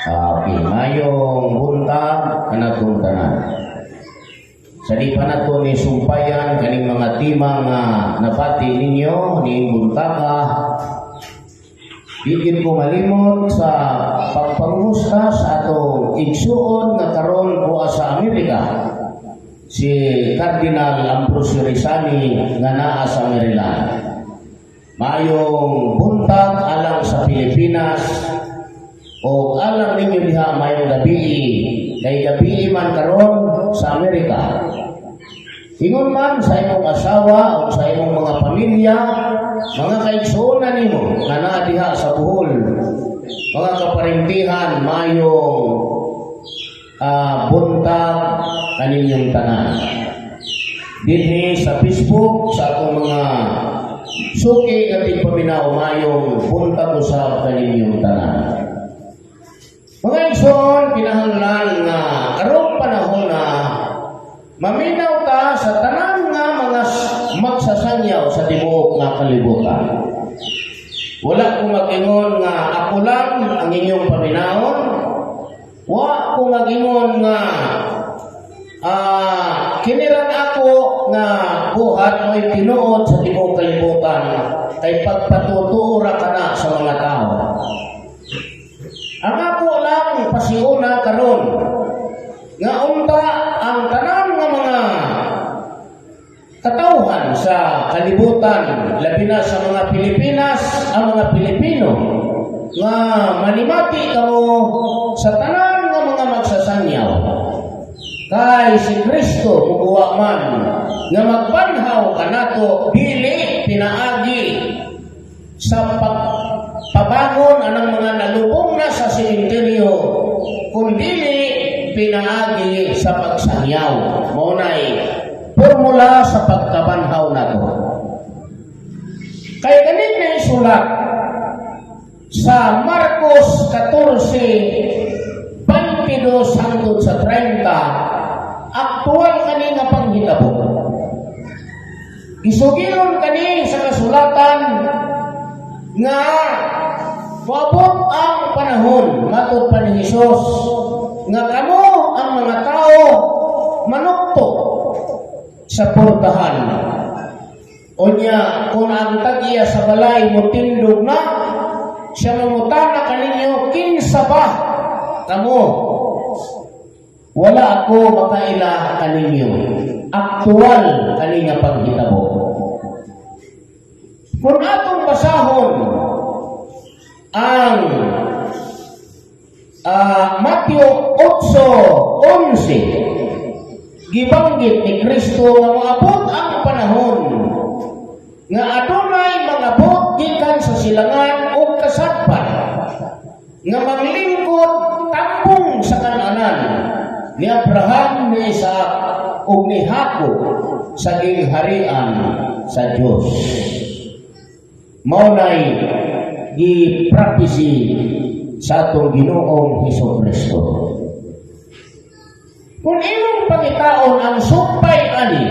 Okay, mayong buntag kanatong tanan. Sa di pa nato ni sumpayan kaning mga tema nga nabati ninyo ni buntaga, di gid ko malimot sa pagpangusta sa atong igsuon nga karon buwa sa Amerika, si Cardinal Ambrosio Rizani nga naa sa Maryland. Mayong buntag alang sa Pilipinas o alang ninyo diha, mayong gabi kay gabi man karon sa Amerika. Ingon man sa imong asawa o sa imong mga pamilya, mga kaigsuonan nimo nga naa diha sa Bohol, mga kaparintihan, mayong buntag kaninyong tanan. Dinhi sa Facebook, sa akong mga suki nga tigpaminaw, mayong buntag usab kaninyong tanan. Mga igsoon, kinahanglan nga karong panahon na maminaw ta sa tanan nga mga magsasangyaw sa tibuok nga kalibutan. Wala ko mag-ingon nga ako lang ang inyong paminawon. Wa ko mag-ingon nga kiniran ako nga buhat mo'y tinuod sa tibuok kalibutan kay pagpatutuo ra kana sa mga tao. Ang ako lang pasiuna karon nga unta ang tanan nga mga katawhan sa kalibutan, labi na sa mga Pilipinas, ang mga Pilipino, nga manimati kamo sa tanan nga mga magsasangyaw. Kay si Kristo muguwa man nga magbanhaw kanato dili pinaagi sa pagpabangon anang mga nalubong na sa sementeryo, kundili pinaagi sa pagsangyaw. Mao nay formula sa pagkabanhaw nato. Kay kaning naisulat sa Marcos 14:22 hangtod sa 30, aktual kani nga panghitabo. Gisugiron kani sa kasulatan nga moabot ang panahon, matod pa ni Hesus, nga kamo ang mga tao manukto sa portahan. Unya, kung ang tag-iya sa balay mo tindog na, siya mangutana kaninyo, "Kinsa ba kamo?" "Wala ako makaila kaninyo." Aktual kani nga panghitabo. Kung atong basahon ang Mateo 8:11, gibanggit ni Kristo nga moabot ang panahon nga adunay mga bot gikan sa silangan o kasadpan nga maglingkod tambong sa kananan ni Abraham, ni Isaac ug ni Jacob sa gingharian sa Dios. Mao nay gi-prophecy sa atong Ginoong Hesus Kristo. Kung imong pangitaon ang sumpay ani,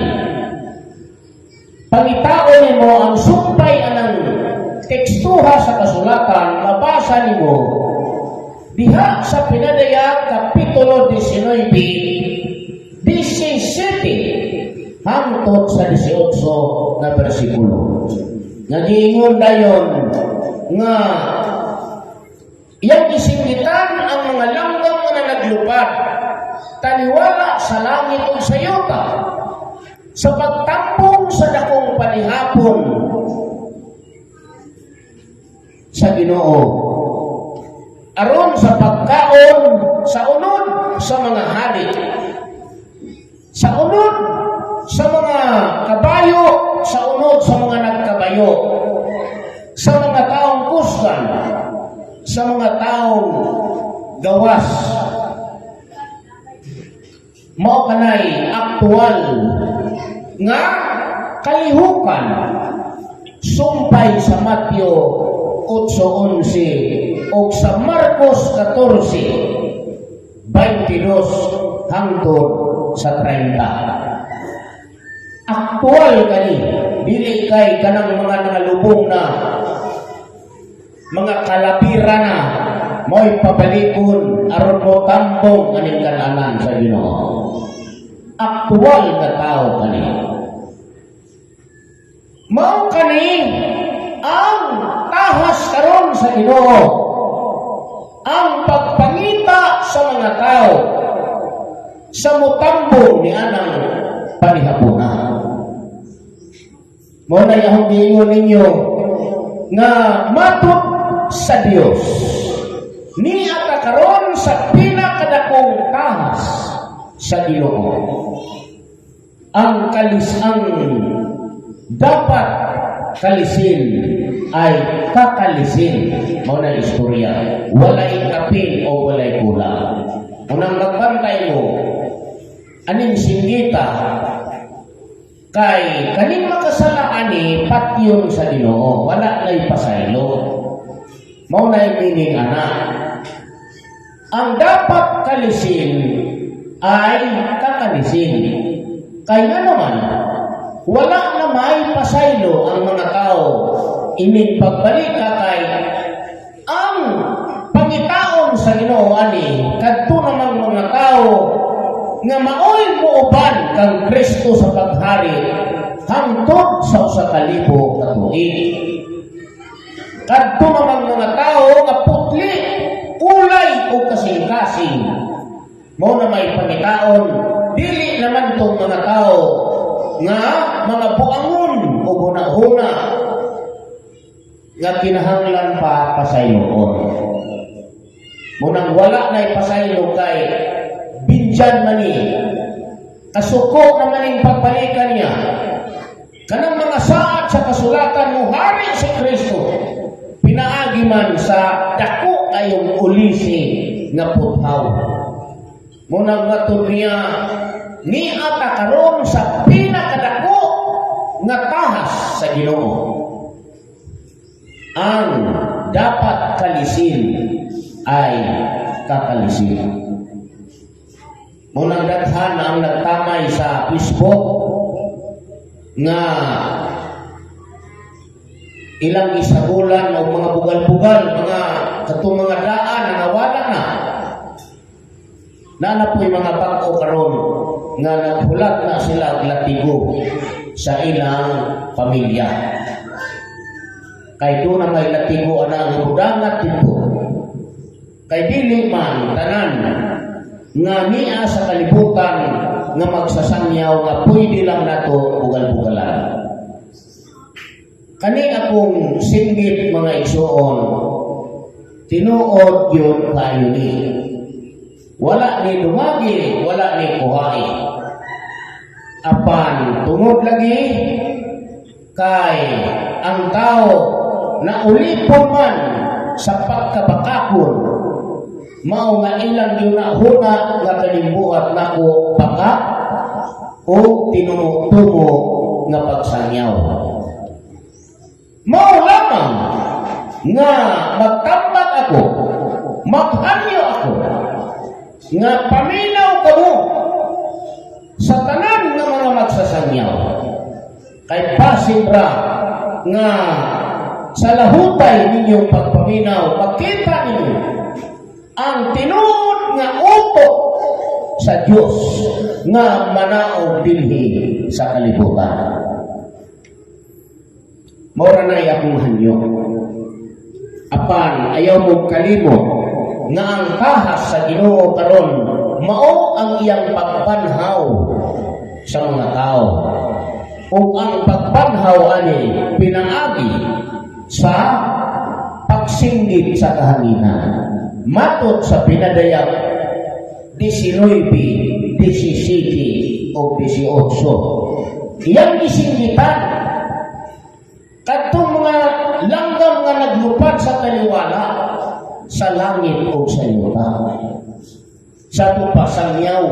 pangitaon nimo ang sumpay anang tekstuha sa kasulatan, mabasa nimo diha sa Pinadayag Kapitulo 19, 17 hangtod sa 18 na bersikulo. Nagiingon dayon nga iyang isinggitan ang mga langgam nga naglupad taliwala sa langit ug sa yuta sa pagtambong sa dakong panihapon sa Ginoo aron sa pagkaon sa unod sa mga hari, sa unod sa mga kabayo, sa unod sa mga nagkabayo, sa mga taong kusgan, sa mga taong gawas. Mao kanay aktual nga kalihukan sumpay sa Mateo 8:11 o sa Marcos 14:22 hangtod sa 30. Aktual kani, dili kay kanang mga nangalubong na mga kalabira na mo'y pabalikon aron mo tambong aning kananan sa Ginoo. Aktual nga tao kani. Mao kani ang tahas karon sa Ginoo. Ang pagpangita sa mga tao sa mutambong ni anang panihapuna. Mao na akong giingon ninyo nga matod sa Dios ni ata karon sa pinakadakong tahas sa Ginoo. Ang dapat kalisin ay kakalisin. Mao na istorya. Walay kapin o walay kulang. Unang magbantay mo aning singgita kay kaning makasala ani patyon sa Ginoo, wala nay pasaylo. Mao na meaning ana, ang dapat kalisin ay kakalisin, kay nga naman wala na may pasaylo ang mga tao ining pagbalik ka, kay ang pangitaon sa Ginoo ani kadto namang mga tao nga maoy muuban kang Kristo sa paghari hangtod sa 1000 ka tuig. Kadto namang mga tao nga putli, kulay o kasing-kasing. Mao na may pangitaon, dili naman tong mga tao nga mga buangon o huna-huna nga kinahanglan pa pasayloon. Munang wala na ipasaylo kay bindyan man ni kasuko naman ning pagbalikan niya. Kanang mga saad sa kasulatan mo hari si Kristo pinaagi man sa dako kayong ulisi nga puthaw. Munang matod niya ni ata karon sa pinakadako nga tahas sa Ginoo. Ang dapat kalisin ay kakalisin. Munang daghan ang nagtamay sa Facebook nga ilang isagulan o mga bugal-bugal, mga katong mga daan na nawala na. Naa na po'y mga bag-o karon nga naghulat na sila og latigo sa ilang pamilya. Kay doon na may latigo ana ang mudangat dito. Kay dili man tanan nga niya sa kalibutan nga magsasangyaw nga pwede lang nato bugal-bugalan. Kani akong singgit, mga igsuon, tinuod yun kayo ni. Wala ni dumagi, wala ni kuhai. Apan tungod lagi kay ang tao na ulipon man sa pagkabakakon, mao nga ilang yuna-huna nga kaning buhat nako baka o tinumo-tumo nga pagsangyaw. Mao lamang nga magtambak ako, maghanyo ako, nga paminaw kamo sa tanan nga mga magsasangyaw. Kay basin ra nga sa lahutay ninyong pagpaminaw, makita ninyo ang tinuod nga utok sa Dios nga manaog dinhi sa kalibutan. Mora na akong hanyo. Apan ayaw mo kalimot nga ang tahas sa Ginoo karon mao ang iyang pagbanhaw sa mga tao. Ug ang pagbanhaw ani pinaagi sa pagsinggit sa kahanginan. Matod sa pinadayag 19, 17 o 18. Iyang gisinggitan kadtong mga langgam nga naglupad sa taliwala sa langit o sa yuta. Sa pasangyaw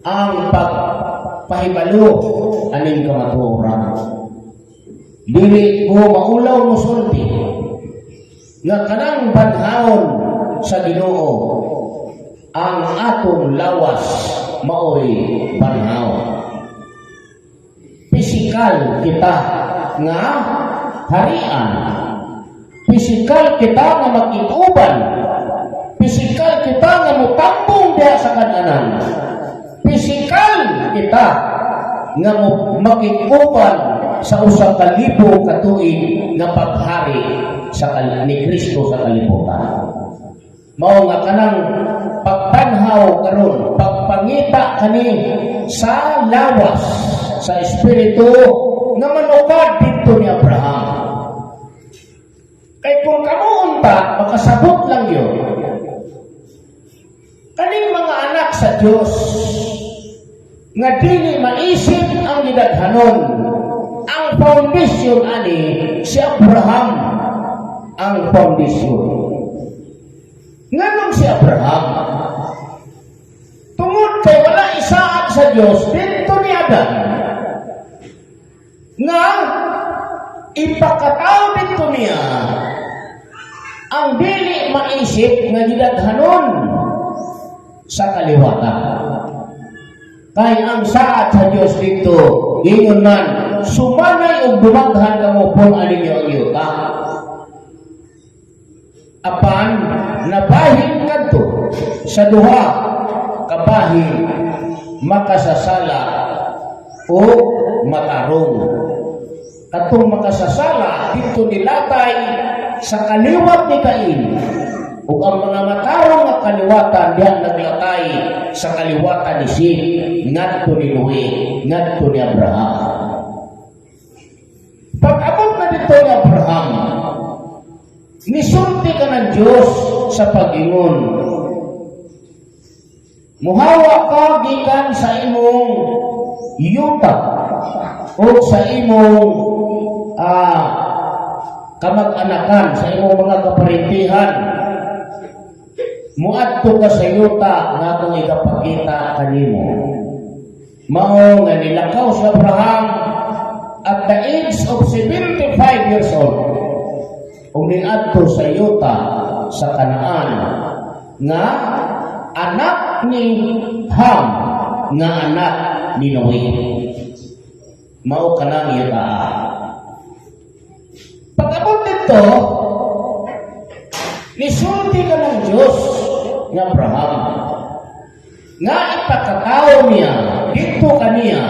ang pagpahibalo aning kamatuoran. Dili ko maulaw mosulti nga kanang banhawon sa Ginoo ang atong lawas maoy banhaw. Pisikal kita nga harian. Pisikal kita nga makig-uban. Pisikal kita nga mutambong diha sa Kananan. Pisikal kita nga makig-uban sa 1,000 ka tuig nga paghari ni Kristo sa kalibutan. Mao nga kanang pagtanhaw karon, pagpangita kani sa lawas, sa espiritu nga manukad didto ni Abraham. Kay kung kamo unta, makasabot lang yun. Kaning mga anak sa Dios nga dili maisip ang gidaghanon, ang foundation ani si Abraham ang foundation. Nganong si Abraham? Tungod kay wala isaad sa Dios didto ni Adam nga ipakatao didto niya ang dili maisip nga gidaghanon sa kaliwatan. Kay ang saad sa Dios didto, ingon man, "Sumanay og dumaghan kamo, pun-a ninyo ang yuta." Apan nabahin kadto sa duha kabahin, makasasala o matarong. Katong makasasala didto nilatay sa kaliwat ni Cain ug ang mga matarong nga kaliwatan diha naglatay sa kaliwatan ni Shem ngadto ni Noe, ngadto ni Abraham. Pag-abot na didto ni Abraham, nisulti ka ng Diyos sa pag-ingon, "Muhawa ka gikan sa imong yuta o sa imong kamag-anakan, sa imong mga kaparentihan. Muadto ka sa yuta nga akong ikapakita kanimo." Mao nga nilakaw si Abraham at the age of 75 years old ug niadto sa yuta sa Kanaan nga anak ni Ham nga anak ni Noe. Mao kanang yuta. Pag-abot didto, nisulti ka ng Diyos nga Abraham nga ipakatao niya didto kaniya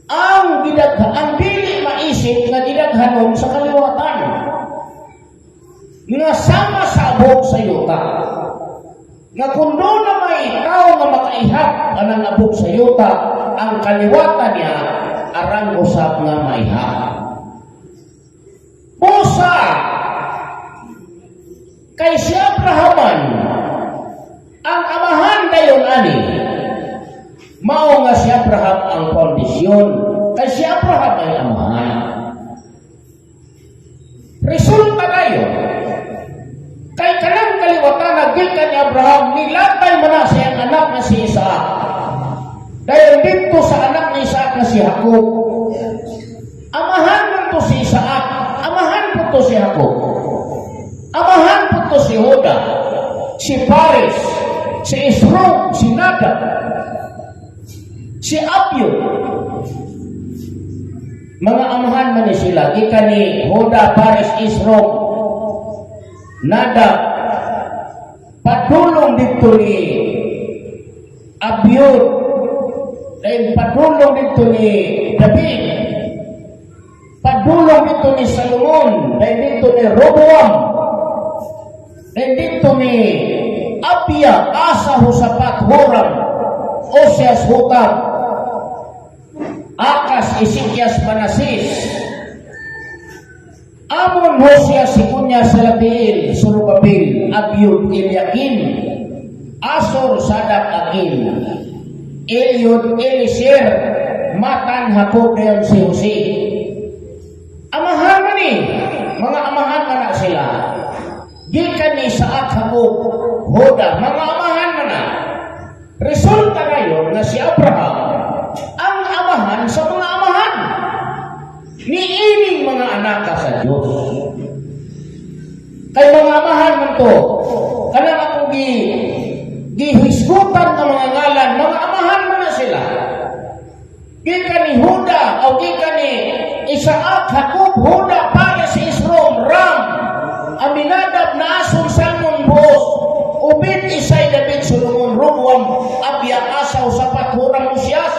ang dili maisip nga gidaghanon sa kaliwatan nga sama sa abog sa yuta, nga kung doon na may tao nga makaihap anang abog sa yuta, ang kaliwatan niya arang usab nga maihap. Busa kay si Abrahaman ang amahan dayon ani. Mao nga si Abraham ang pundasyon kay si Abraham ay amahan. Resulta dayon, kay kanang kaliwatan gikan ni Abraham, nilatay man na sa iyang anak na si Isaac. Dayon didto sa anak ni Isaac na si Jacob. Amahan man to si Isaac, amahan po to si Jacob. Amahan po to si Juda, si Paris, si Esrom, si Nadab, si Abiud. Mga amahan man ni sila, gikan ni Juda, Paris, Esrom, Nadab, padulong didto ni Abiud, dahil padulong didto ni David, padulong didto ni Salomon, dahil didto ni Roboam, dahil didto ni Abia, Asa, Josapat, Horam, Osias, Hotam, Akas, Ezekias, Manases, Amon, Hosias, Sikunya, Salatiel, Surubabel, Abiud, Eliakim, Asor, Sadak, Akim, Eliud, Elisir, Matan, Jacob, dayon si Jose. Amahan man ni, mga amahan man na sila. Gikan ni Isaac, Jacob, Juda, mga amahan man na. Resulta ngayon nga si Abraham ang amahan sa mga amahan ni ining mga anak sa Diyos. Kay mga amahan man to, kanang akong gihisgutan ng mga ngalan, mga amahan man na sila. Gikan ni Huda o gikan ni Isaac, Jacob, Huda, Pares, Esrom, Ram, Aminadab, Naason, Salmon, Boaz, Obed, Isay, David, Solomon, Roboam, Abia, Asa, Josaphat, Joram, Uzias,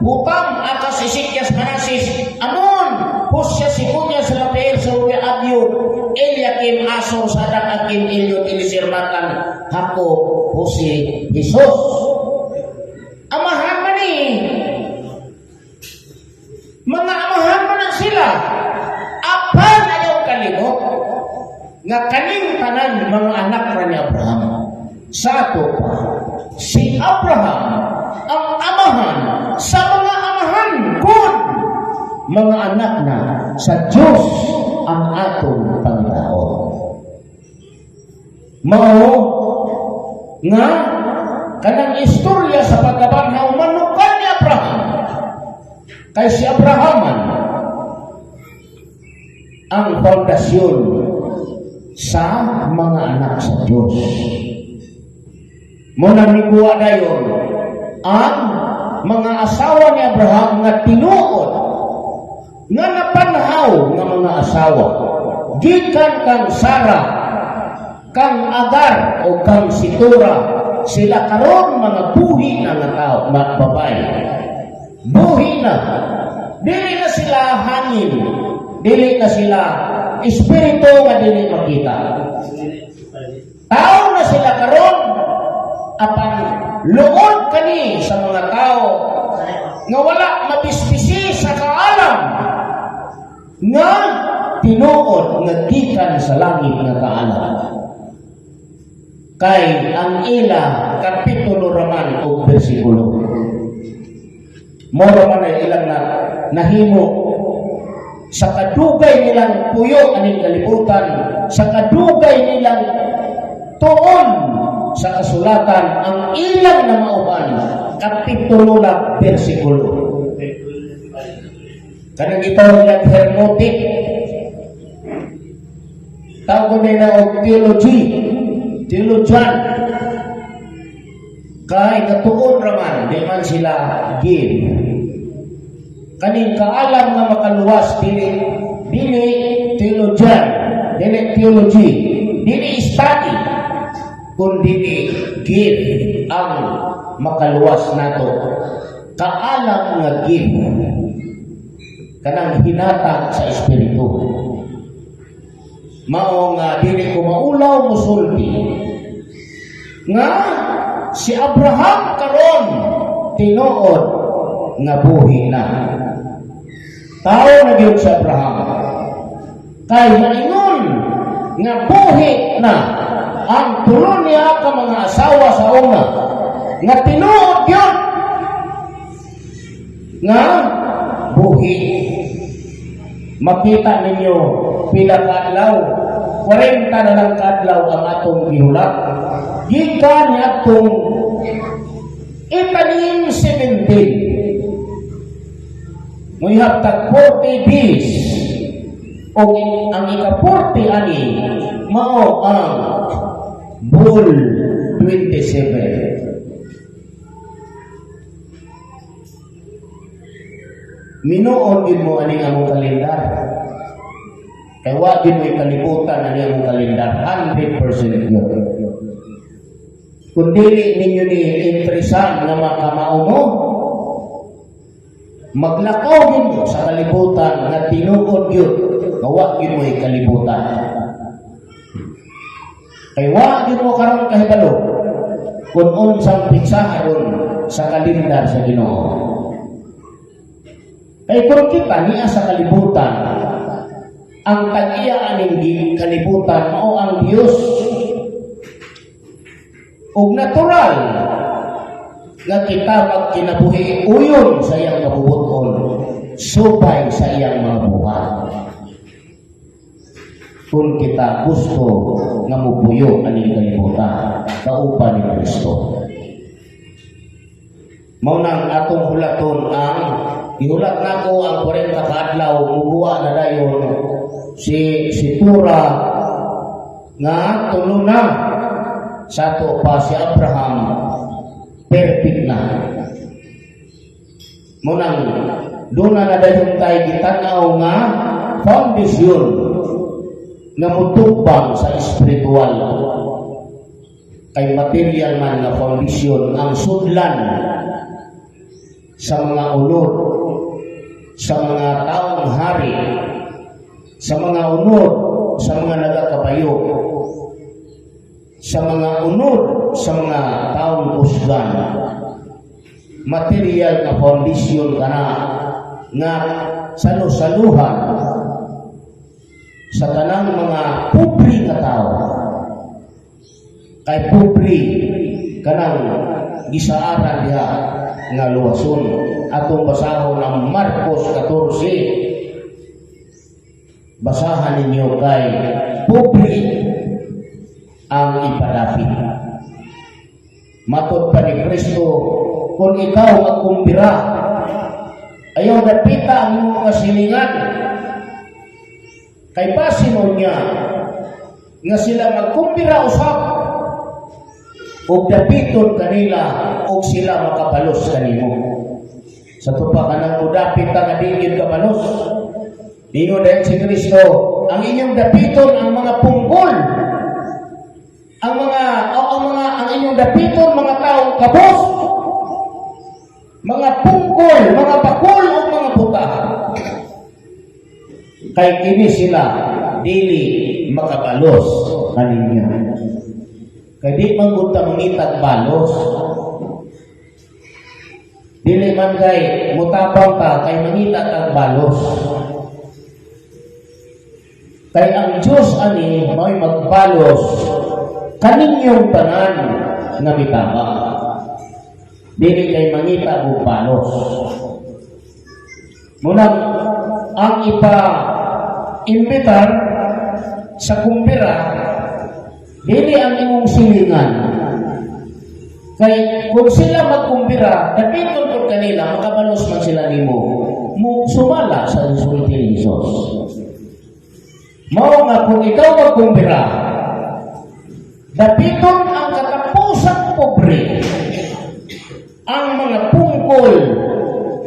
Jotam, Acaz, Ezekias, Manases, Amon, Josias, Jeconias, Salatiel, Zerubbabel, Abiud, Eliakim, Azor, Sadoc, Akim, Eliud, Eliezer, Matan, Jacob, Jose, Jesus. Amahan man ni. Mga amahan man na sila. Apan ayaw kalimot nga kaning tanan mga anak ra ni Abraham. Sa ato pa, si Abraham ang amahan sa mga amahan kun mga anak na sa Diyos ang atong pangitaon. Mao nga kanang istorya sa pagkabanhaw manukan ni Abraham, kay si Abraham man ang pundasyon sa mga anak sa Diyos. Muna nikuha dayon ang mga asawa ni Abraham nga tinuod nga napanhaw nga mga asawa gikan kang Sara, kang Agar o kang Situra. Sila karon mga buhi na nga tao, mga babae, buhi na. Dili na sila hangin, dili na sila espiritu nga dili makita. Tao na sila karon, apan luod kani sa mga tao nga wala mabisbisi sa kaalam nga tinuod nga gikan sa langit nga kaalam, kay ang ila kapitulo raman og bersikulo. Moro man ay ilang na nahimo sa kadugay nilang puyo aning kalibutan, sa kadugay nilang tuon sa kasulatan. Ang ilang namauhan, kapitulo lang, bersikulo. Kanang gitawag nilang hermeneutic, tawag nila og theology, theologian, kay katuon raman, di man sila give. Kaning kaalam nga makaluwas, dili theologian, dili theology, dili study, kundi give ang makaluwas nato. Kaalam nga give, kanang hinatag sa espiritu. Mao nga dili ko maulaw musulti nga si Abraham karon tinuod nga buhi na. Tao na gyud si Abraham. Kay maingon nga buhi na ang tulo niya ka mga asawa sa una nga tinuod gyud nga buhi. Makita ninyo pila ka adlaw, 40 na lang kaadlaw ang atong gihulat. Gikan ni atong itanim 17. We have tag 40 days. O ang ika-40 ani mao ang Bul 27. Minuon din mo ani among kalendar. Kay wa gyud mo kalibutan ani among kalendar, 100% yun. Kung dili ninyo ni interesan nga makamao mo, maglakaw gyud mo sa kalibutan nga tinuod gyud nga wa gyud mo kalibutan. Kay wa gyud mo karon kahibalo kung unsang petsa aron sa kalendar sa Ginoo. Kay kung kita niya sa kalibutan, ang tag-iya aning kalibutan mao ang Dios. Ug natural nga kita magkinabuhi uyon sa iyang kabubuton, subay sa iyang mga buhat. Kung kita gusto nga mupuyo aning kalibutan kauban ni Kristo. Mao nang atong hulaton ang gihulat nako ang 40 ka adlaw, muguwa na dayon si Situra nga tulo na. Sa ato pa, si Abraham perfect na. Munang doon na dayon tayo gitanaw nga foundation nga mutubang sa espiritual, kay material man nga foundation ang sudlan sa mga unod, sa mga taong hari, sa mga unod, sa mga nagakabayo, sa mga unod, sa mga taong kusgan. Material nga foundation kana nga salo-saluhan sa tanang mga pobre nga tao, kay pobre kanang gisaaran diha nga luwason. Atong basahon ang Marcos 14. Basahan ninyo, kay pobre ang ipadapit. Matod pa ni Kristo, kung ikaw magkumbira, ayaw dapita ang imong mga silingan, kay basin niya nga sila magkumbira usab ug dapiton kanila ug sila makabalos kanimo. Sa tupa kanang mudapit ta nga di gyud kabalos. Ingon dahil si Kristo, ang inyong dapiton ang mga punggol, ang mga o ang mga ang inyong dapiton mga taong kabos, mga pungkol, mga bakol o mga buta, kay kini sila dili makabalos kaninyo. Kay di man gud ta mangitag balos. Dili man kay mutabang ta kay mangita tag balos. Kay ang Diyos ani mao'y magbalos kaninyong tanan nga mitabang. Dili kay mangita og balos. Munang ang ipa imbitar sa kumbira, dili ang imong silingan. Kay kung sila magkumbira, dapiton pud kanila, makabalos man sila nimo. Mo sumala sa sulti ni Jesus. Mao nga kung ikaw magkumbira, dapiton ang katapusang pobre, ang mga pungkol,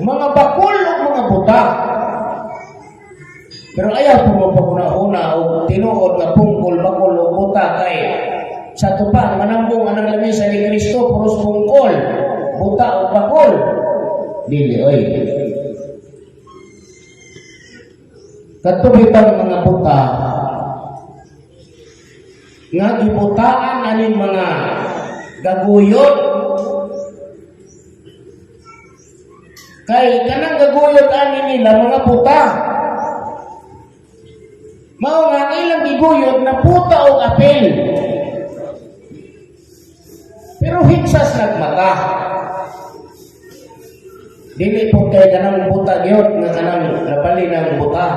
mga bakul o mga buta. Pero ayaw po mo paguna-una o tinuod nga pungkol, bakol o buta, kay sa tupa, manambong anang lamisa ni Kristo, puros pungkol, buta o bakol. Dili, oy. Kadto bitang mga buta, nga gibutaan aning mga gaguyod, kay kanang gaguyod ani nila mga buta. Mao nga ang ilang giguyod na puta o apel. Pero hiksas nagmata. Dili po kay kanang buta gyud nga kanang nabali ng buta.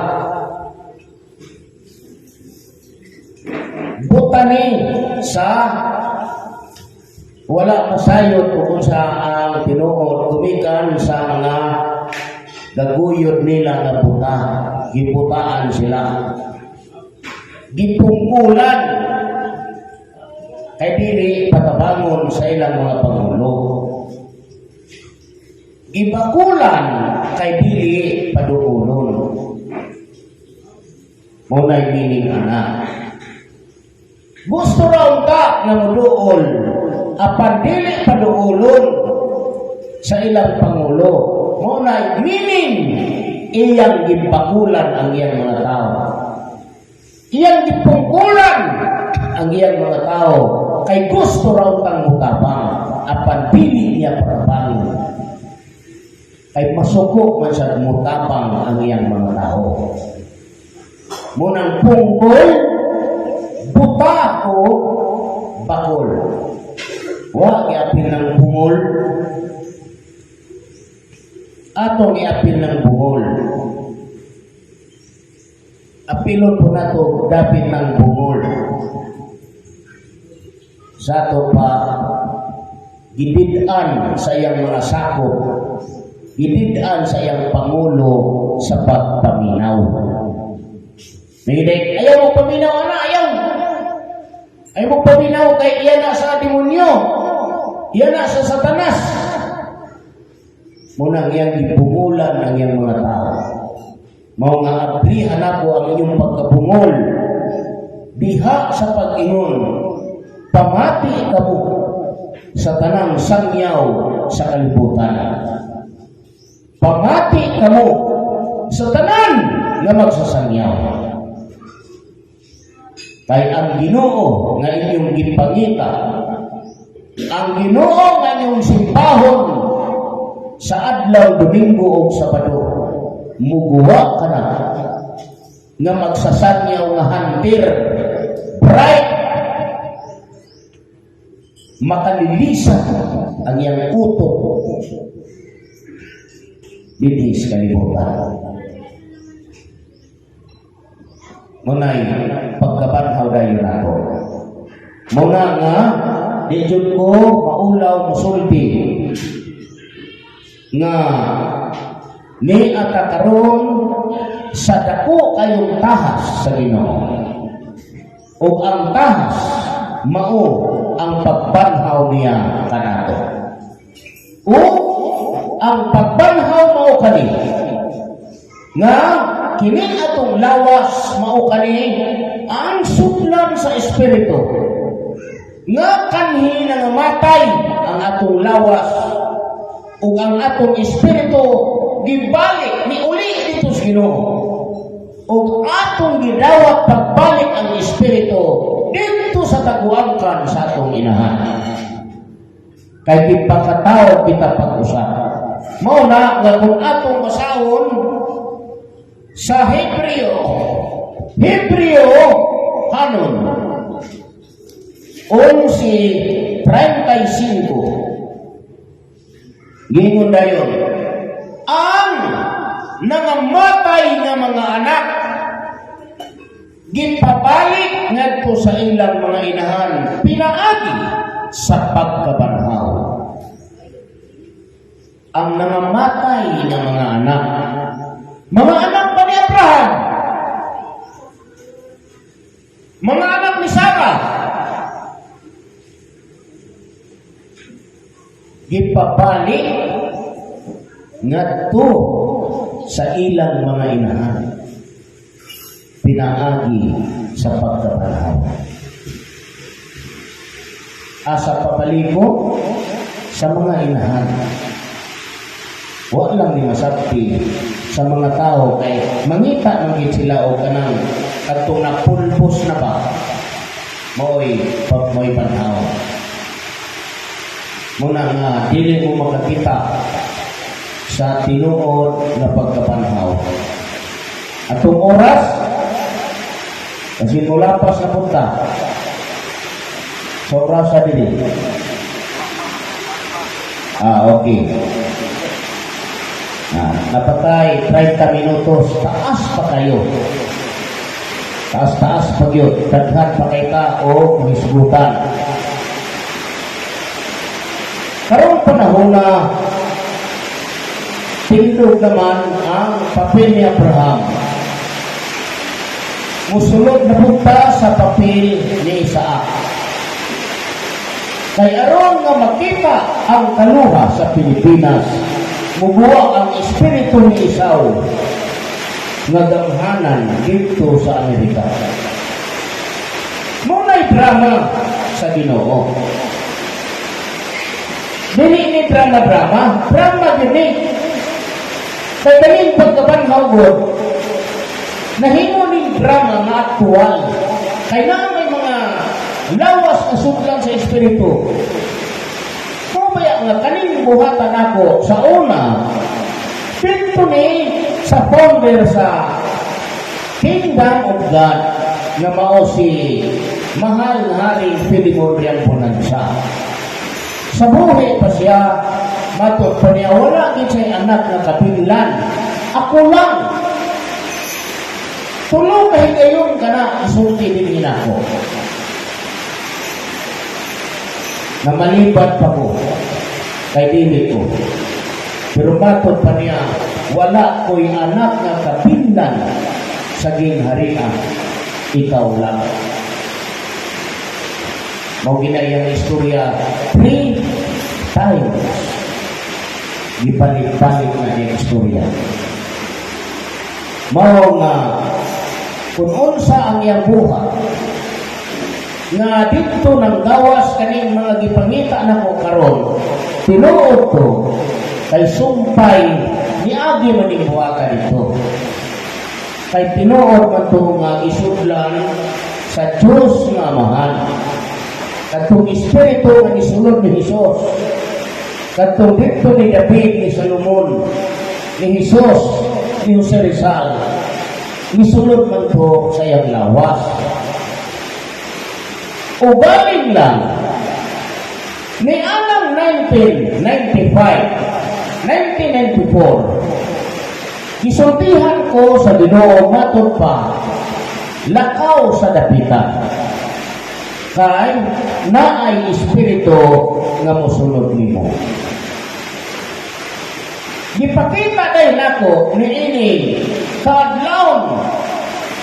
Buta ni sa wala masayod kung sa ang tinuod gumikan sa mga gaguyod nila nga buta. Gibutaan sila, gipungkulan kay dili patabangon sa ilang mga pangulo, gibakulan kay dili paduolon. Mao na'y meaning ana. Gusto raw ta nga moduol apan dili paduolon sa ilang pangulo. Mao na'y meaning iyang gibakulan ang iyang mga tao, iyang gipungkulan ang iyang mga tao, kay gusto raw tang mutabang apan dili niya patabangin, kay masuko man sa mutabang ang iyang mga tao. Munang pungkol, buta o bakol, wa giapil ng bungol. Atong iapil ng bungol, apilon po nato dapit ng bungol. Sa ato pa gidid-an sa iyang mga sakop, gidid-an sa iyang pangulo sa pagpaminaw. Hindi, ayaw mo paminaw, ana, ayaw. Ayaw mo paminaw kay iya na sa demonyo. Iya na sa Satanas. Mao nang iyang gibungulan ang iyang mga tao. Mao nga abrihan ako ang inyong pagkabungol diha sa pag-ingon, "Pamati kamo sa tanang sangyaw sa kalibutan. Pamati kamo sa tanan nga magsasangyaw. Kay ang Ginoo nga inyong gipangita, ang Ginoo nga inyong simbahon sa adlaw Domingo o Sabado, muguwa kana nga magsasangyaw nga hunter, bright, makalilisan ang iyang utok dinhi sa kalibutan." Mao nay pagkabanhaw dayon nato. Mao na nga di jud ko maulaw musulti nga ni ata karon sa dako kayong tahas sa Ginoo. Ug ang tahas mao ang pagbanhaw niya kanato. O ang pagbanhaw mao kani nga kini atong lawas mao kani ang sudlan sa espiritu nga kanhi nangamatay ang atong lawas ug ang atong espiritu gibalik ni uli dito sa Ginoo, ug atong gidawat pagbalik ang espiritu dito sa taguangkan sa atong inahan, kay gipakatao kita pag-usap. Mao na nga kung atong basahon sa Hebreo, Hebreo hanon 11:35, gingon dayon, ang nangamatay nga mga anak gipabalik ngadto sa ilang mga inahan pinaagi sa pagkabanhaw. Ang nangamatay nga mga anak, mga anak pa ni Abraham, mga anak ni Sarah, gipabalik ngadto sa ilang mga inahan pinaagi sa pagkabanhaw. Asa pabaliko? Sa mga inahan. Wa lang ni masabti sa mga tao kay mangita man gid sila og kanang kadtong napulbos na ba, mao'y pag mo'y banhaw. Mao na nga dili mo makakita sa tinuod nga pagkabanhaw. Atong oras kasi mulapas na punta sa oras sa dili. Ah, okay. Ah, napatay 30 minutos, taas pa kayo. Taas-taas pa gyud, daghan pa kay ta o mahisgutan. Karong panahon na tindog naman ang papel ni Abraham. Musulod na punta sa papel ni Isaac. Kay aron nga makita ang kaluha sa Pilipinas, mubuwa ang espiritu ni Esau nga gamhanan dito sa Amerika. Mao na'y drama sa Ginoo. Dili ni drama-drama, drama din ni. Kay kaning pagkabanhaw gud, nahimo ning drama nga aktual. Kay naa may mga lawas na sudlan sa espiritu. Mao baya nga kaning buhatan ako sa una, dito ni sa founder sa Kingdom of God nga mao si mahal nga Haring Filemon Riang Bonanza. Sa buhi pa siya, matod pa niya, wala gid siya'y anak nga kabinlan. Ako lang. Tulo ka higayon ka na, isulti din nako. Na malibat pa ko, kay dili ko. Pero matod pa niya, wala ko'y anak nga kabinlan sa gingharian, ikaw lang. Mao gina iyang istorya three times. Gipalit-palit na niyang istorya. Mao nga kung unsa ang iyang buhat nga didto nang gawas kaning mga gipangita nako karon, tinuod to kay sumpay niagi man ning buhaga dito, kay tinuod man to nga isudlan sa Diyos nga Amahan kadtong espiritu nga gisulod ni Hesus, kadtong didto ni David, ni Solomon, ni Hesus, ni Jose Rizal, gisulod man to sa iyang lawas. Ugaling lang, ni anang 1995, 1994, gisultihan ko sa Ginoo matod pa, lakaw sa Dapitan. Kay naay espiritu nga mosulod nimo. Gipakita dayon nako niini kaadlawon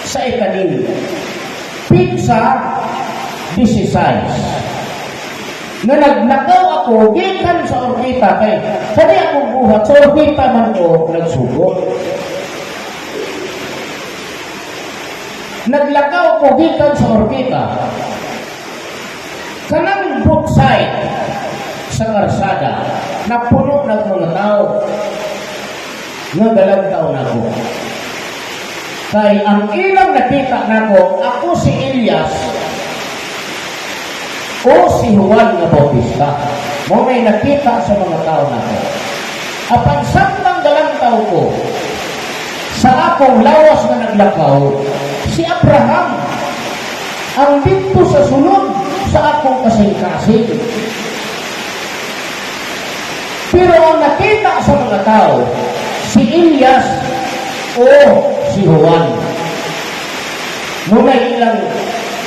sa ikaning petsa 16 nga naglakaw ako gikan sa Orpita, kay kani akong buhat sa Orpita man ko nagsugot. Naglakaw ko gikan sa Orpita, kanang both side sa karsada napuno ng mga tao nga galantaw nako. Kay ang ilang nakita nako, ako si Elias o si Juan nga Bautista. Mao may nakita sa mga tao nako. Apan samtang galantaw ko sa akong lawas nga naglakaw, si Abraham ang didto sa sulod sa akong kasing-kasing. Pero ang nakita sa mga tao, si Elias o si Juan. Mao nay ilang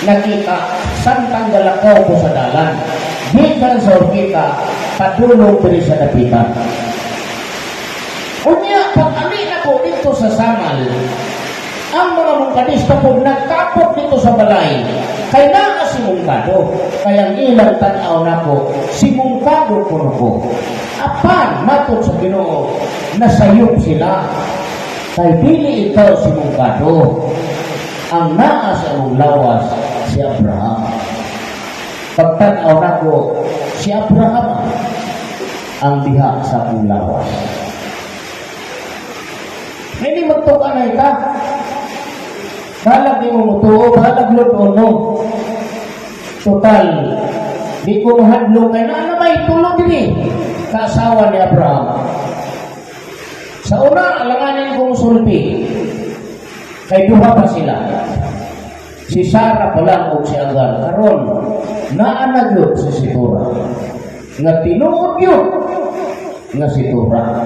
nakita samtang galakaw ko sa dalan gikan sa Orpita padulong diri sa Dapitan. Unya, pag ali na ko dito sa Samal, ang mga mungkadista po nagkapot dito sa balay, kay naa si Mungkado. Kaya ang ilang tan-aw nako, si Mungkado kuno ko. Apan, matod sa Ginoo, nasayop sila. Kay dili ikaw si Mungkado. Ang naa sa imong lawas, si Abraham. Pagtanaw nako, si Abraham ang diha sa akong lawas. Hindi magtukan na ita. Balag di mo mutuo, balag luto no. Total, di ko mahadlok kay naa na may tulong diri kaasawa ni Abraham. Sa una, alanganin ko musulti. Kay duha pa sila. Si Sarah pa lang o si Agar. Karon, naa na gyud si Situra. Nga tinuod gyud nga Situra.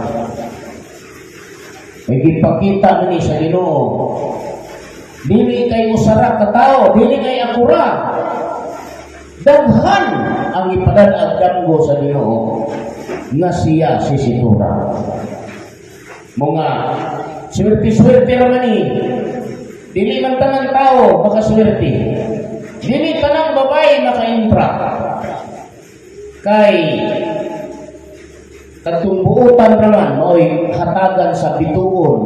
May gipakita ni sa Ginoo. Dili kay usara ka tao, dili kay akura. Daghan ang ipadad-ag damgo sa Ginoo nga siya si Situra. Mga swerte-swerte naman ni. Dili man tanang tao makaswerte. Dili tanang babae makaintra. Kay katong buotan naman mao'y hatagan sa bituon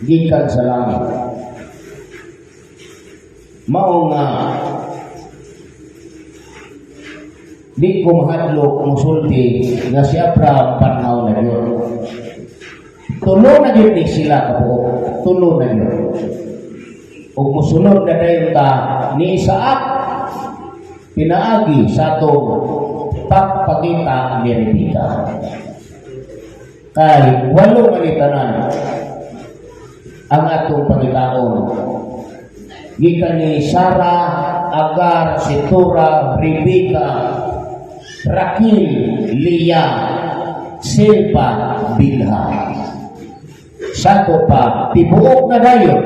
gikan sa langit. Mao nga di ko mahadlok musulti nga si Abraham panhaw na gyud. Tulo na gyud ni sila kabuok. Tulo na gyud. Ug mosunod na dayon ta ni Isaac pinaagi sa atong pagpakita ni Rebecca. Kay walo man ni tanan ang atong pangitaon. Gikan ni Sarah, Agar, Situra, Rebecca, Raquel, Leah, Silpa, Bilha. Sa pa, tibuok na dayon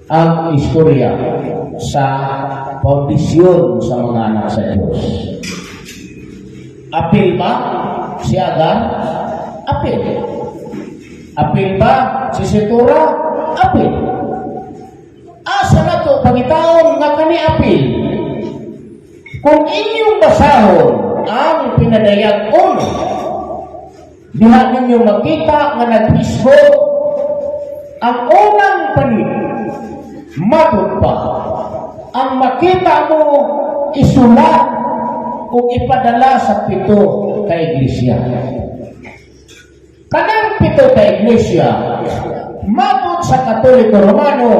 ang istorya sa pundasyon sa mga anak sa Diyos. Apil ba si Agar? Apil. Apil ba si Situra? Apil. Asa na to pangitaon nga kani apil? Kung inyong basahon ang Pinadayag 1, Diha ninyo makita nga naghisgot ang unang panid, matud pa ang makita mo, isulat ug ipadala sa pito ka iglesia. Kanang pito ka iglesia, matud sa Katoliko Romano,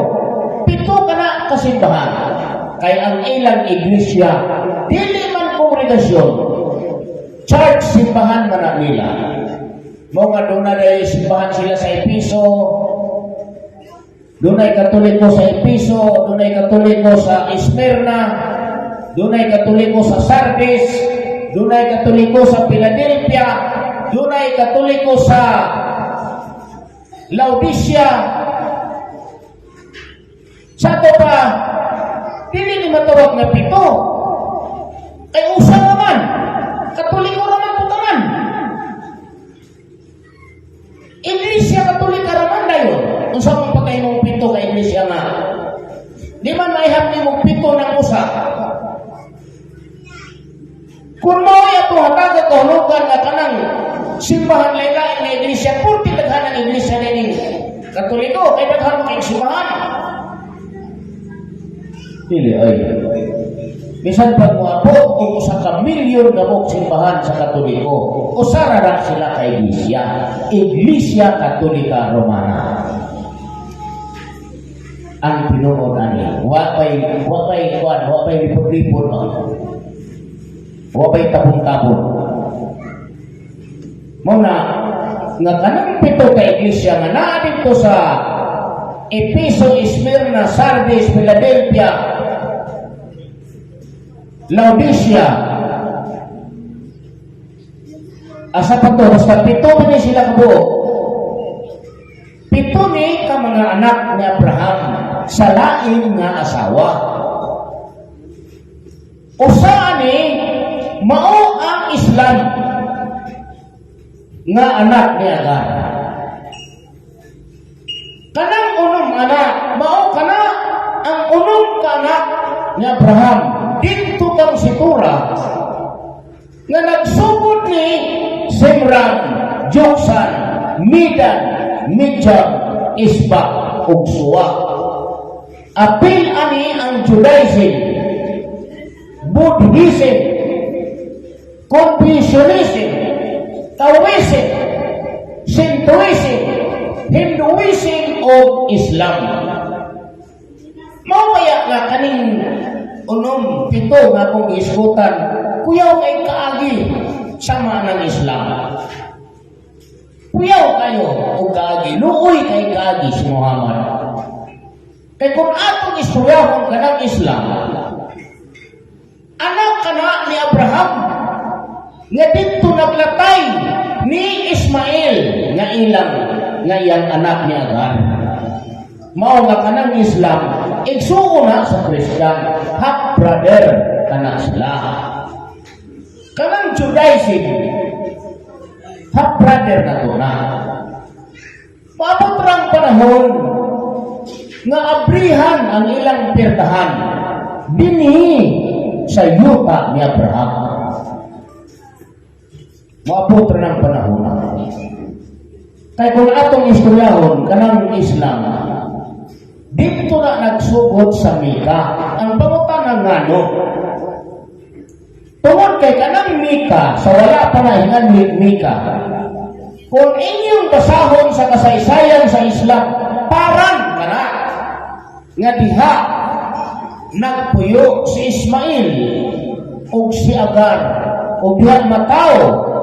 pito kana kasimbahan. Kay ang ilang iglesia, dili man kongregasyon, church, simbahan man na nila. Mao nga doon na simbahan sila sa Episo, dunay Katoliko sa Episo, dunay Katoliko sa Esmirna, dunay Katoliko sa Sardis, dunay Katoliko sa Philadelphia, dunay Katoliko sa Laodicea. Sa ato pa, dili ni matawag nga pito. Kay usa naman, Katoliko raman po tanan. Iglesia Katolika raman dayon. Unsa man patay mong pito ka iglesia nga? Di man maihap nimo pito ng usa. Kung mao ato hatag kahulugan nga kanang simbahan lain-lain nga iglesia, purti daghan ang iglesia nining Katoliko, kay daghan kay simbahan. Dili ay. Bisan pag moabot og 1 ka milyon ka buok simbahan sa Katoliko, usa ra ra sila ka iglesia, Iglesia Katolika Romana. Ang tinuod ani, wa pay kuan, wa pay lipod-lipod ba. Wa pay tabon-tabon. Mao na nga kanang pito ka iglesia nga naa didto sa Episo, Smyrna, Sardis, Philadelphia, Laodicea. Asa pa to? Basta pito ni sila kabuo. Pito ni ka mga anak ni Abraham sa lain nga asawa. Usa ni mao ang Islam nga anak ni Agar. Kanang unom anak, mao kana ang unom ka anak ni Abraham didto kang Situra nga nagsugod ni Simran, Joksan, Midan, Midyam, Isbak ug Suwa. Apil ani ang Judaism, Buddhism, Confucianism, Taoism, Shintoism, Hinduism o Islam. Mao kaya nga kaning unom, pito nga akong giisgutan, kuyaw kay kaagi sama ng Islam. Kuyaw kayo og kaagi, luoy kay kaagi si Muhammad. Kay kung atong istoryahon kanang Islam, anak kana ni Abraham nga didto naglatay ni Ismael nga ilang nga iyang anak ni Agar. Mao nga kanang Islam igsuon na sa Christian, half brother kana sila. Kanang Judaism, half brother na to na. Paabot rang panahon nga abrihan ang ilang pertahan dinhi sa yuta ni Abraham. Moabot ra ng panahon. Kay kung atong istoryahon kanang Islam, didto na nagsugod sa Mika. Ang pangutana, ngano? Tungod kay kanang Mika, sa wala pa na hingan Mika, kung inyong basahon sa kasaysayan sa Islam, parang kana nga diha nagpuyo si Ismail ug si Agar ug diha matawo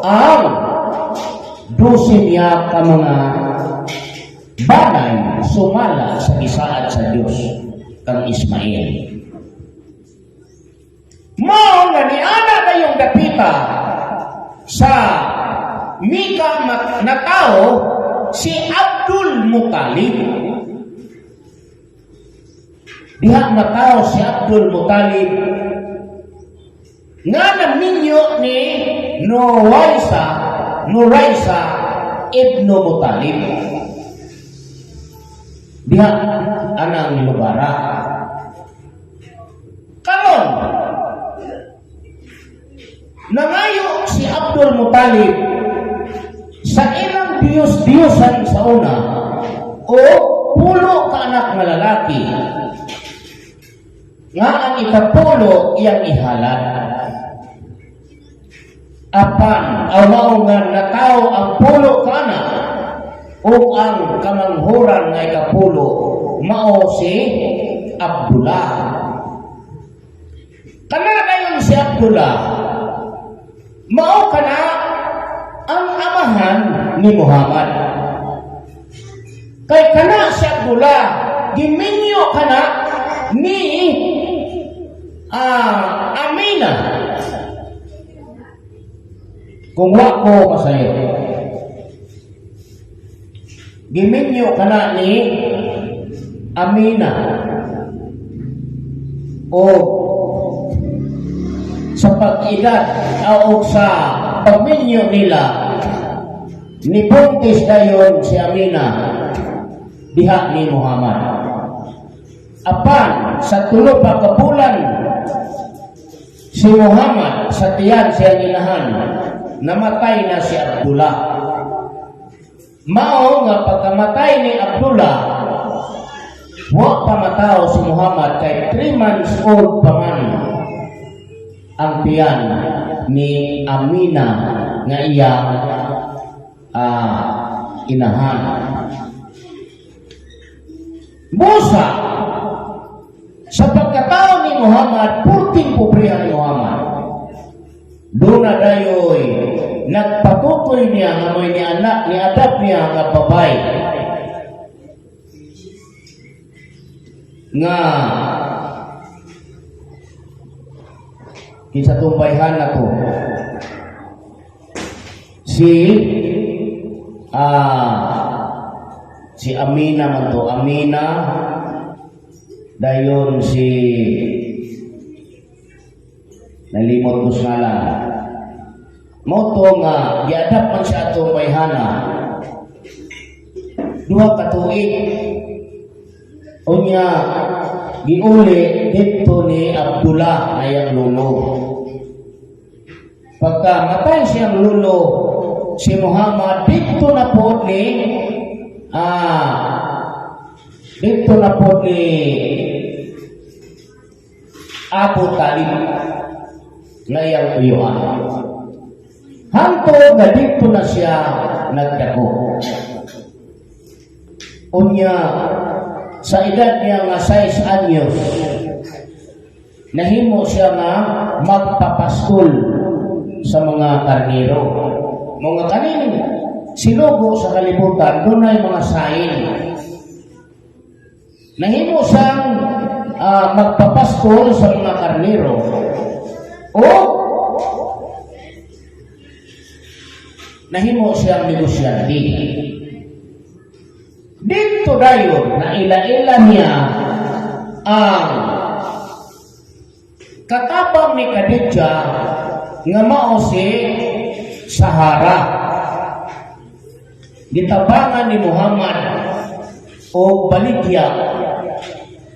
ang 12 niya ka mga banay sumala sa gisaad sa Dios kang Ismail. Mao nga niana kayong dapita sa Mika na tao si Abdul Muttalib. Diha matao si Abdul Muttalib nga naminyo ni Nuwaisa, Nuraisa Ibnu Muttalib. Diha anang lugara. Karon, nangayo si Abdul Muttalib Sa ilang Diyos-Diyosan sa una o 10 ka anak nga lalaki nga ang ikapulo iyang ihalad. Apan aw mao nga natawo ang 10 ka anak ug ang kamanghuran nga ikapulo mao si Abdullah. Kana dayon si Abdullah mao kana ang amahan ni Muhammad. Kay kana si Abdullah giminyo kana ni Amina. Kung wa ko masayo. Giminyo kana ni Amina. O sa pag-edad o sa pagminyo nila, nibuntis dayon si Amina diha ni Muhammad. Apan sa 3 pa ka bulan si Muhammad sa tiyan siya inahan, namatay na si Abdullah. Mao nga pagkamatay ni Abdullah, wa pa matawo si Muhammad kay 3 months old pa man ang tiyan ni Amina nga iyang inahan. Busa, sa pagkatao ni Muhammad, purting pobrihan ni Muhammad. Doon na dayoy, nagpatutoy niya nga mo'y ni anak, ni adapt niya nga babay. Nga, kinsa tumbayhan na to, si Amina man to, Amina, dayon si, nalimot ko sa ngalan. Mao to nga giadapt man siya atong bayhana 2 ka tuig. Unya giuli didto ni Abdullah na iyang lolo. Pagka matay siyang lolo, si Muhammad didto na po ni Abu Talib na iyang uyuan. Hangtod nga didto na siya nagdako. Unya sa edad niya nga 6 anyos, nahimo siya nga magpapastol sa mga karnero. Mga kanin silugo sa kalibutan, dunay mga sign. Nahimo siyang magpapastol sa mga karnero o nahimo siyang negosyante. Dito dayon na ila-ila niya ang katabang ni Khadija nga mao si Sahara. Gitabangan ni Muhammad og baligya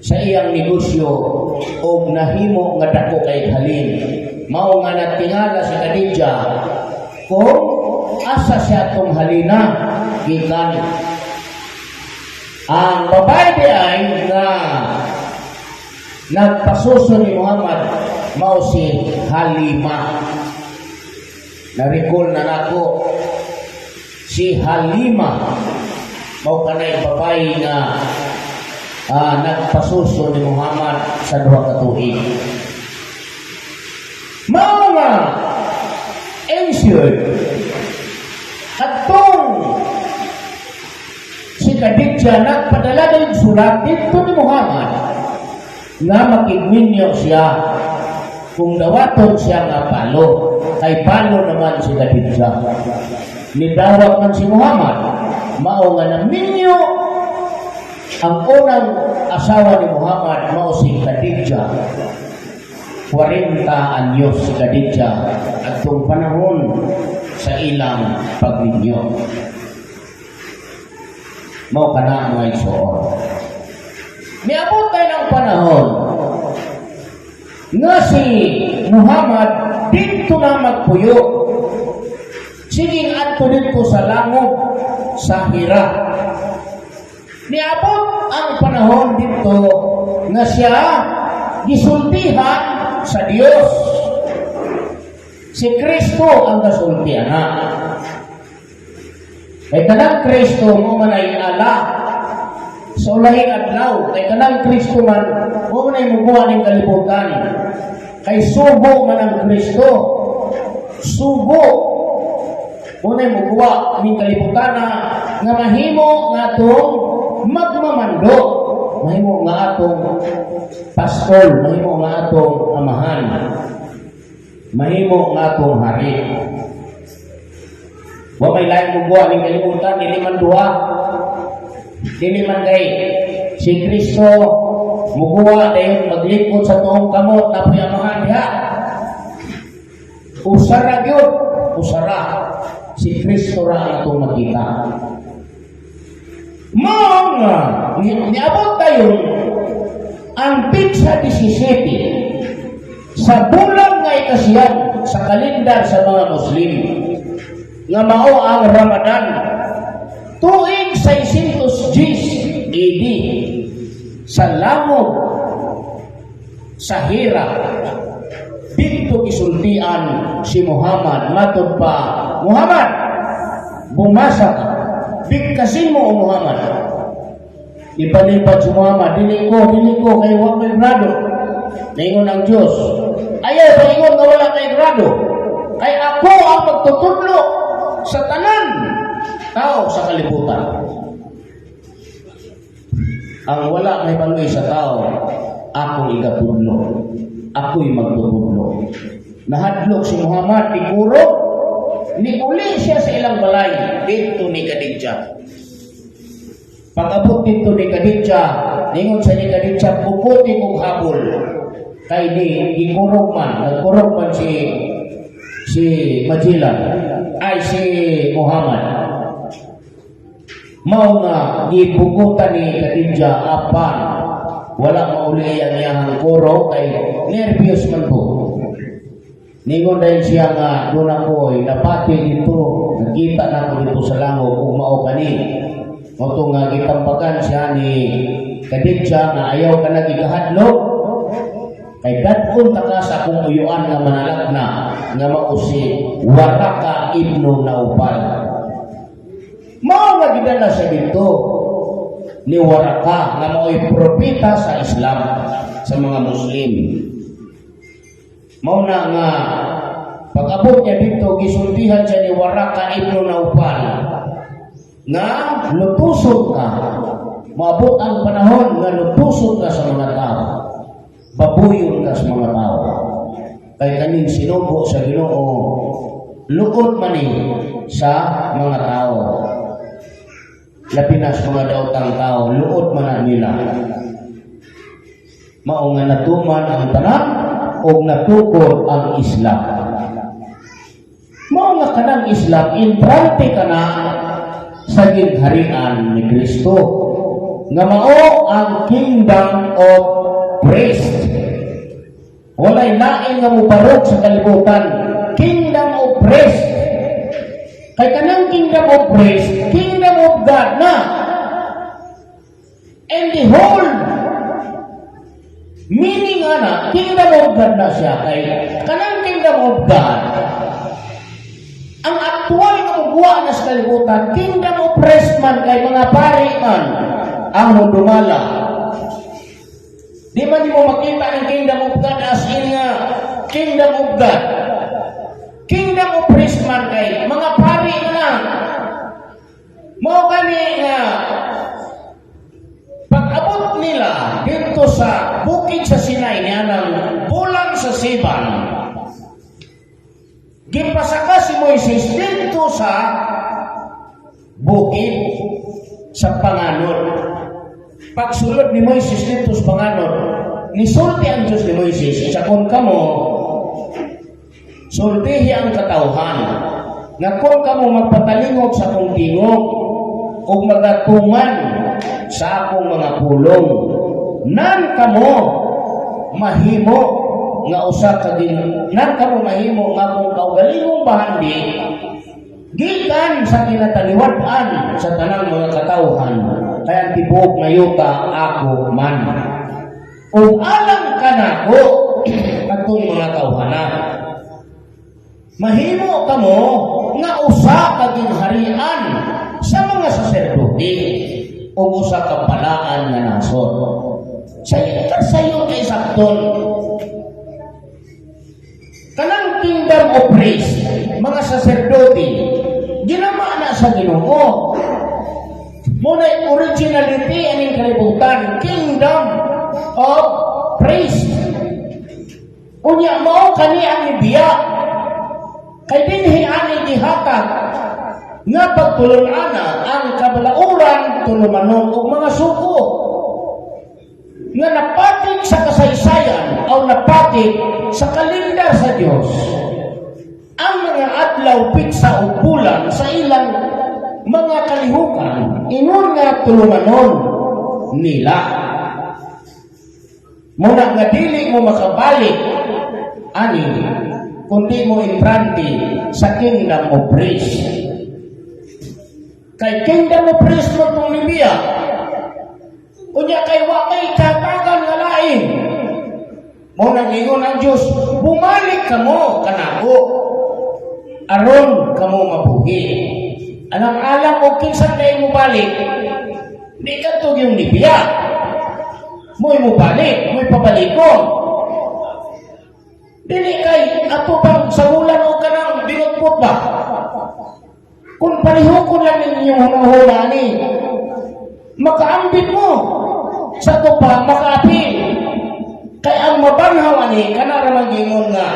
sa iyang negosyo og nahimo nga dako kay halin. Mao nga natingala si Khadija kung asa siya tong halina gikan. Ang babae di ay nga nagpasuso ni Muhammad mao si Halima. Na-recall na nako si Halima mao kanay babae nga nagpasuso ni Muhammad sa 2 ka tuig. Mao nga ensured katong si Khadija nagpadala ng sulat dito ni Muhammad nga makigminyo siya kung dawaton siya nga palo, kay palo naman si Khadija. Nidawat man si Muhammad, mao nga naminyo ang unang asawa ni Muhammad mao si Khadija. 40 anyos si Khadija atong panahon sa ilang pagminyo. Mao kana, mga igsoon. Niabot tayo ng panahon nga si Muhammad dito na magpuyo. Sige adto didto sa langog sa Hira. Niabot ang panahon dito nga siya gisultihan sa Dios. Si Kristo ang gasulti ana. Kay kanang Kristo mao man ay ala sa ulahing adlaw, kay kanang Kristo man mao man ay mubuha ning kalibutan. Kay sugo man ang Kristo. Sugo mao nay mubuha ning kalibutan na nga mahimo nga atong magmamando, mahimo nga atong pastol, mahimo nga atong amahan, mahimo nga atong hari. Wa may laing mubuha ning kalibutan, dili man duha. Dili man kay si Kristo mubuha, dayon maglingkod sa tuong kamot, napoy amahan diha. Usara gyud, usara. Si Kristo ra ang atong makita. Mao nga niabot tayo ang petsa 17 sa bulan nga ikasiyam sa kalendar sa mga Muslim nga mao ang Ramadan, tuig 610 AD, sa langog sa Hira didto gisultian si Muhammad. Matod pa, "Muhammad, bumasa ka, bigkasin mo, o Muhammad." Ipalipat si Muhammad, "Dili ko, dili ko, kay wa may grado." Ningon ang Diyos, "Ayaw paingon nga wala kay grado. Kay ako ang magtutudlo sa tanan tao sa kalibutan. Ang wala may baloy sa tao, akong igatudlo. Ako'y magtutudlo." Nahadlok si Muhammad, nikurog, niuli siya sa ilang balay, didto ni Khadija. Pag-abot didto ni Khadija, ningon sa ni Khadija, "Puputi kong habol." Kay di, gikurog man, nagkurog man si Magellan, ay si Muhammad. Mao nga gipugutan ni Khadija, apan wala mauli ang iyang kurog kay nervyos man po. Ningon dahil siya nga doon ako ay napati dito, nakita na ako dito sa langog ug mao kani. Mao to nga gitambakan siya ni Khadija nga ayaw ka na gigahadlok kay dad-on ta ka sa akong uyuan nga manalagna nga mao si Waraka ibnu Naupal. Mao nga gidala siya dito ni Waraka nga mao'y propeta sa Islam, sa mga Muslim. Mao na nga pag-abot niya dito, gisultihan siya ni Waraka ibnu Naupal nga lutuson ka. Maabot ang panahon nga lutuson ka sa mga tao. Babuyon ka sa mga tao. Kay kaning sinugo sa Ginoo, luod man ni sa mga tao. Labi na sa mga daotang tao, luod man na nila. Mao nga natuman ang tanan og natukod ang Islam. Mao nga kanang Islam, entrante ka na sa gingharian ni Kristo nga mao ang kingdom of priest. Walay lain nga mobarog sa kalibutan. Kingdom of priest. Kay kanang kingdom of priest, kingdom of God na. And the whole meaning ana, kingdom of God na siya. Kay kanang kingdom of God, ang aktual nga mubuha na sa kalibutan, kingdom of priest man, kay mga pari man ang mudumala. Di man mo makita ang kingdom of God as in nga kingdom of God. Kingdom of priest man kay mga pari na lang. Mao gani nga pag-abot nila dito sa bukid sa Sinai niya ng bulang sa Siban, gipasaka si Moises dito sa bukid sa panganod. Pagsulod ni Moises dito sa panganod, nisulti ang Diyos ni Moises, sa kung kamo, sultihi ang katawhan, nga kung kamo magpatalingog sa akong tingog, ug magatuman sa akong mga pulong, nan kamo mahimo nga usa ka gin nan kamo mahimo nga akong kaugalingong bahandi. Gikan sa kinataliwad-an sa tanang mga katawhan, kay ang tibuok nga yuta ako man. Ug alang kanako katong mga tawhana, mahimo kamo nga usa ka gingharian sa mga saserdote ug usa ka balaan nga nasod. Sa sayo kay sakton kanang kingdom of priests, mga saserdote, ginama na sa Ginoo. Muna originality aning kalibutan, kingdom of priests. Unya mao kani ang nibiya. Kay dinhi ani gihatag nga pagtulon-ana ang kabalauran, tulumanon ug mga sugo nga napatik sa kasaysayan o napatik sa kalendar sa Dios ang mga adlaw, petsa ug bulan sa ilang mga kalihukan, ingon nga tulumanon nila. Muna nga dili mo makabalik ani kundi mo entrante sa kingdom of priests, kay kingdom of priests mo itong nibiya. Unya kay wa may katagan nga lain. Mo nang ingon ang Diyos, "Bumalik kamo kanako aron kamo mabuhi." Alang-alang og kinsa kay mo balik, di kadto yung nibiya. Mo'y mo balik, mo'y pabalikon. Dili kay ato pang sagulan o kanang binutbut ba? Kung palihukon lang ninyong hunahuna ni, makaambit mo sa ato pa makaapil. Kay ang mabanhaw ani kana ra man gingon nga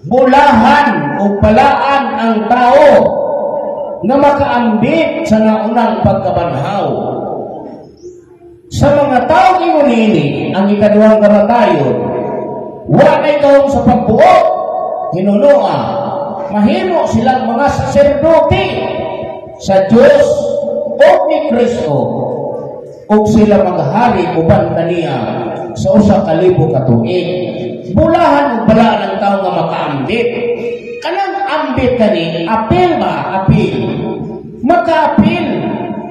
bulahan o balaan ang tao nga makaambit sa naunang pagkabanhaw. Sa mga taong ingon ini, ang ikaduhang kamatayon, wa nay gahom sa pagbuot, hinunoa, mahimo silang mga saserdote sa Diyos o ni Kristo ug sila maghari uban kaniya sa 1,000 ka tuig. Bulahan ug balaan ang tao nga makaambit. Kanang ambit kani, apil ba? Apil. Makaapil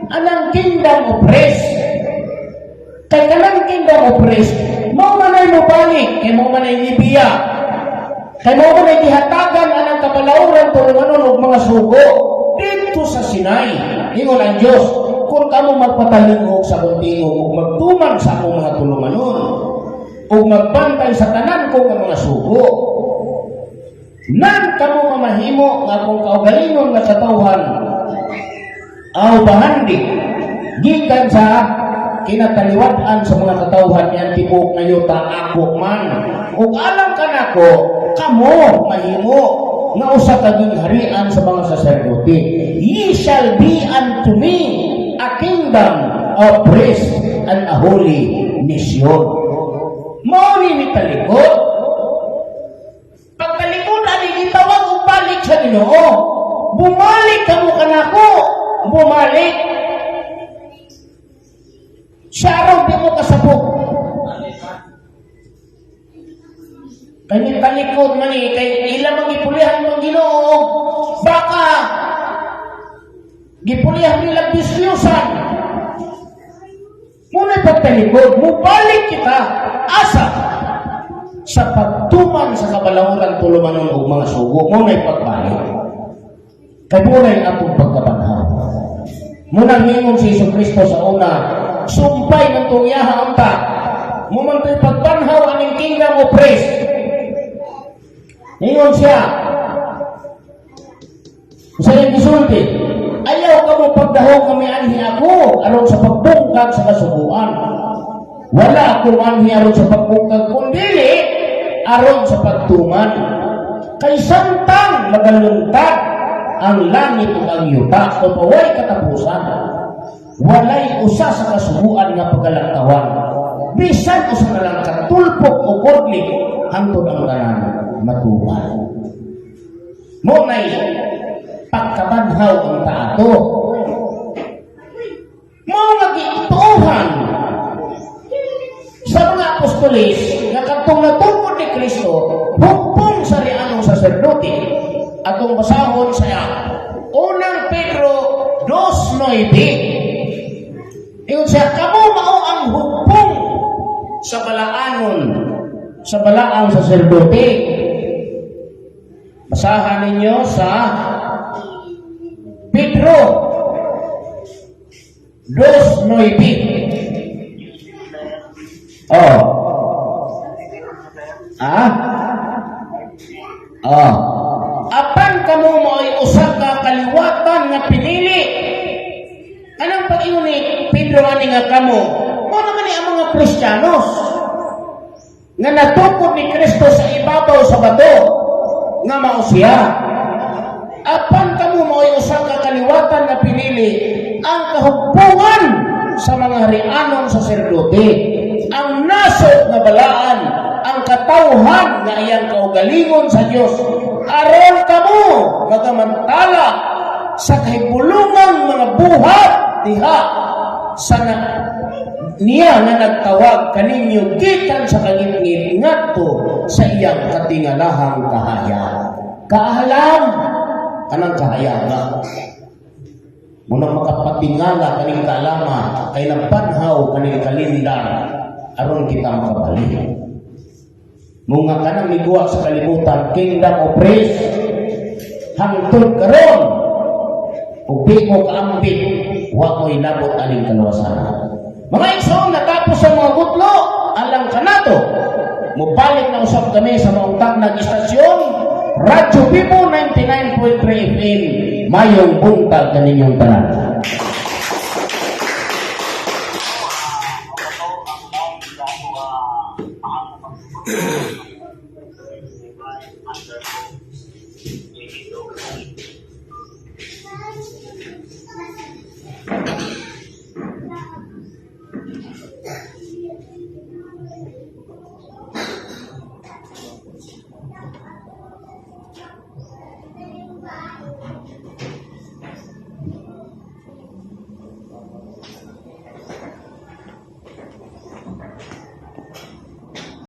anang kingdom of priests. Kay kanang kingdom of priests, mao manay mo balik, kay mao manay nibiya. Kay mao manay gihatagan anang kabalauran, tulumanon og mga sugo dito sa Sinai. Ingon ang Dios, kung kamo magpatalingog sa akong tingog ug magtuman sa akong mga tulumanon ug magbantay sa tanan ko nga mga sugo, nan kamo mamahimo nga akong kaugalingon nga katawhan aw bahandi gikan sa kinataliwad-an sa mga katawhan yan tibuok nga yuta ako man, ug alang kanako kamo mahimo nga usa ka gingharian sa mga saserdote. Ye shall be unto me a kingdom of priests and a holy nation. Mao ni mitalikod. Pagtalikod ani, gitawag og balik sa Ginoo. "Bumalik kamo kanako, bumalik." Siya raw di mo kasabot. Kay ni talikod man eh, kay ila mang gipulihan ng Ginoo, baka gipulihan nila bisyosan. Muna pagtalikod, mubalik kita asa sa pagtuman sa kabalauran, tulumanon og mga sugo, mo na'y pagbalik. Kay mo na'y atong pagkabanhaw. Munang ningon si Jesu Kristo sa una, sumpay ng tungyaha unta, mo man to'y pagbanhaw aning kingdom of priests. Ningon siya, sa iyang gisulti, "Ayaw kamo pagdahom kami anhi ako aron sa pagbungkag sa kasuguan. Wala ako anhi aron sa pagbungkag, kundili aron sa pagtuman. Kay samtang magalungtad ang langit ug ang yuta, so way katapusan, walay usa sa kasuguan nga pagalaktawan. Bisan usa na lang katulpok o kudlit hangtod ang tanan matuman." Mo nay pagkabanhaw ang taato. Mao nga gituohan sa mga apostoles nga kadtong natukod ni Kristo hugpong sa rianong saserdote. Atong basahon sa 2:9. Ingon siya, kamo mao ang hugpong sa balaanon, sa balaang saserdote. Basahan ninyo sa Pedro 2:9. Oh. Ah? Oh. Apan kamo mao'y usa ka kaliwatan nga pinili. Anong pag-ingon ni Pedro ani nga kamo? Mao naman ni ang mga Kristiyanos nga natukod ni Kristo sa ibabaw sa bato nga mao siya. Apan kamo mao'y usa ka kaliwatan nga pinili, ang kahugpungan sa mga harianong saserdote, ang nasod nga balaan, ang katawhan nga iyang kaugalingon sa Dios, aron kamo magamantala sa kahibulungang mga buhat diha sa na, niya nga nagtawag kaninyo gikan sa kangitngit ngadto sa iyang katingalahang kahayag. Kaalam kanang kahayaga. Munang makapatingala kaning kaalama kay nagpanhaw kaning kalindar aron kita makabalik. Mga kanang miguwa sa kalibutan, Kingdom of Praise, hangtod karon ug di mo kaambit, wa mo inabot aning kaluwasan. Mga igsoon, natapos ang mga gutlo, alang kanato. Mubalik na usab kami sa maong nag istasyon, Radyo Bibo 99.3 FM. Mayong buntag kaninyong tanan. Ako ang line sa ako mahal na pagtuturo. Divine Master 22.